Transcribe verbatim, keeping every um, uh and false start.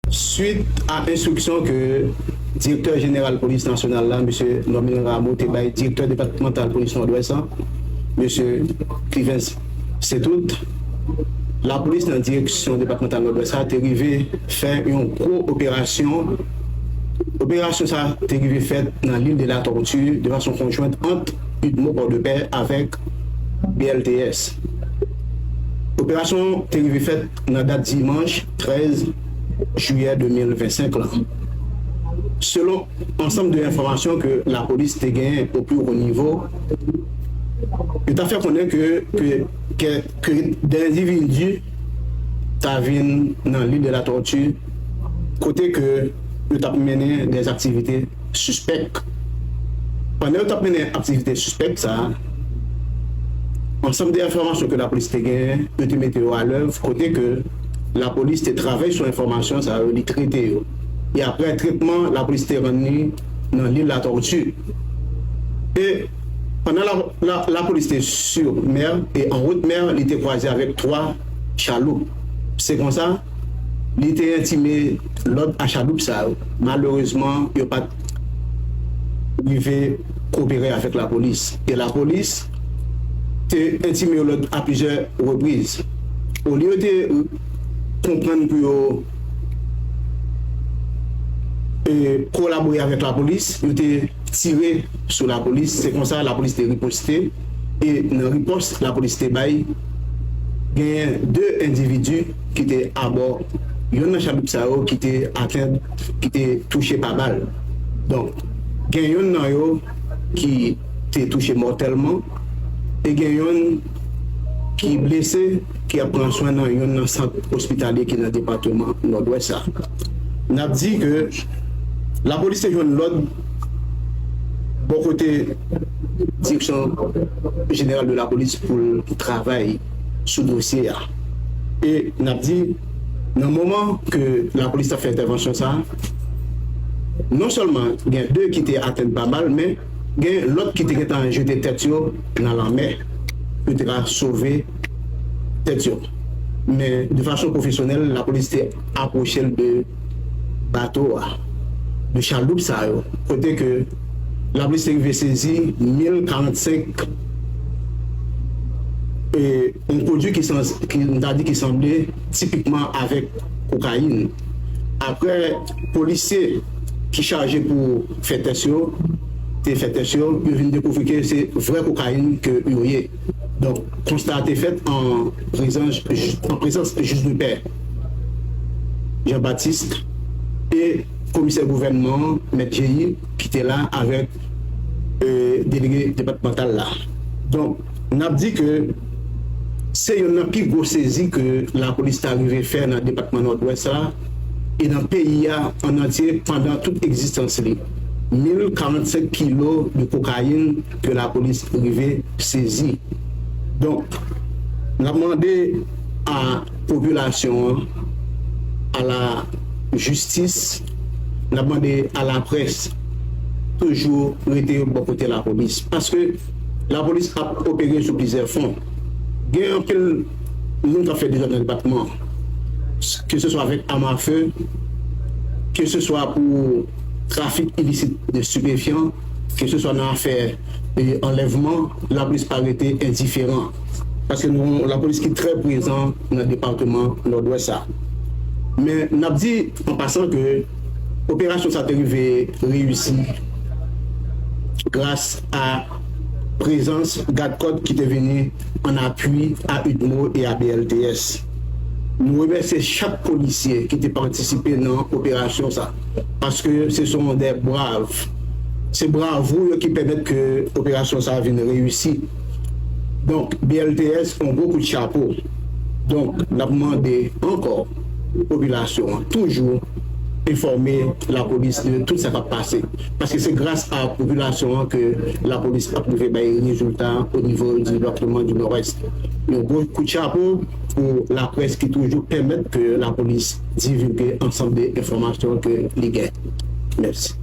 Swit a enstriksyon ke Direktè Jeneral Polis Nasyonal la, Mesye Normil Rameau, te bay Direktè Depatmantal Polis Nòdwès la, Mesye Clivens Saintout, lapolis nan direksyon depatmantal Nòdwès la te rive fè yon gwo operasyon. Operasyon sa te rive fèt nan Lil de la Tortue de fason konjwent ant UDMO Pòdepè avèk B L T S. Operasyon te rive fèt nan dat dimanch trèz jiyè de mil vennsenk la. Selon ansanm de enfòmasyon ke lapolis te genyen o pli wo nivo, yo ta fè konnen ke, ke, ke, ke de endividi ta vin nan Lil de la Tortue, kote ke yo t ap mennen de aktivite sispèk. Pandan yo t ap mennen aktivite sispèk sa a, ansanm de enfòmasyon ke lapolis te genyen, yo te mete yo alèv, kote ke lapolis te travay sou enfòmasyon sa yo, li trete yo. E aprè tretman, lapolis te rann li nan Lil Latòti. E pandan la, la, lapolis te sou mè e an wout mè, li te kwaze avèk twa chaloup. Se konsa, li te entime lòd a chaloup sa yo. Malerezman, yo pa t rive kopere avèk lapolis. E lapolis te entime yo lòd a plizyè repriz. Olye yo te konprann pou yo e, kolabore avèk lapolis, yo te tire sou lapolis. Se konsa lapolis te riposte. E nan ripòs lapolis te bay, genyen de endividi ki te abò yonn nan chaloup sa yo ki te atenn, ki te touche pa bal. Donk, gen yonn nan yo ki te touche mòtèlman e gen yonn ki blese, ki ap pran swen nan yonn nan sant ospitalye ki nan depatman Nòdwès la. N ap di ke lapolis te jwenn lòd bò kote Direksyon Jeneral de Lapolis pou l travay sou dosye a. E n ap di, nan moman ke lapolis t ap fè entèvansyon sa a, non sèlman gen de ki te atenn pa bal, men gen lòt ki te gentan jete tèt yo nan lanmè pou te ka sove tèt yo. Men de fason pwofesyonèl, lapolis te apwoche l de bato a, de chaloup sa yo, kote ke lapolis te rive sezi mil karannsenk, e, yon pwodui ki, ki, m ta di, ki sanble tipikman avèk kokayin. Aprè polisye ki chaje pou fè tès yo, te fè tès yo, yo vin dekouvri ke se vrè kokayin ke yo ye. Donk, konsta a te fèt an prezans, an prezans jij de pè Jean Baptiste e komisè gouvènman an, Mèt Jeyi, ki te la avèk, e, delege depatmantal la. Donk, n ap di ke se youn nan pi gwo sezi ke lapolis ta rive fè nan depatman Nòdwès la e nan peyi a an antye pandan tout egzistans li. Mil karannsenk kilo de kokayin ke lapolis rive sezi. Donk, n ap mande a popilasyon an, a la jistis, n ap mande a laprès toujou rete bò kote lapolis. Paske lapolis ap opere sou plizyè fwon. Gen anpil moun k ap fè dezòd nan depatman an, ke se swa avèk am a fe, ke se swa pou trafik ilisit de stipefyan, ke se swa nan afè, e, anlèvman, lapolis pa rete endiferan. Paske nou yon lapolis ki trè prezan nan depatman Nòdwès la. Men n ap di an pasan ke operasyon sa te rive reyisi gras a prezans gad kòt ki te vini an apui a UDMO e a B L T S. Nou remèsye chak polisye ki te patisipe nan operasyon sa, paske se son de brav. Se bravou yo ki pèmèt ke operasyon sa vin reyisi. Donk, B L T S, yon gwo kout chapo. Donk, n ap mande ankò popilasyon an toujou enfòme lapolis de tout sa k ap pase. Paske se gras a popilasyon an ke lapolis ap rive bay rezilta o nivo di depatman di Nòdwès. Yon gwo kout chapo pou laprès ki toujou pèmèt ke lapolis divilge ansanm de enfòmasyon ke li gen. Mèsi.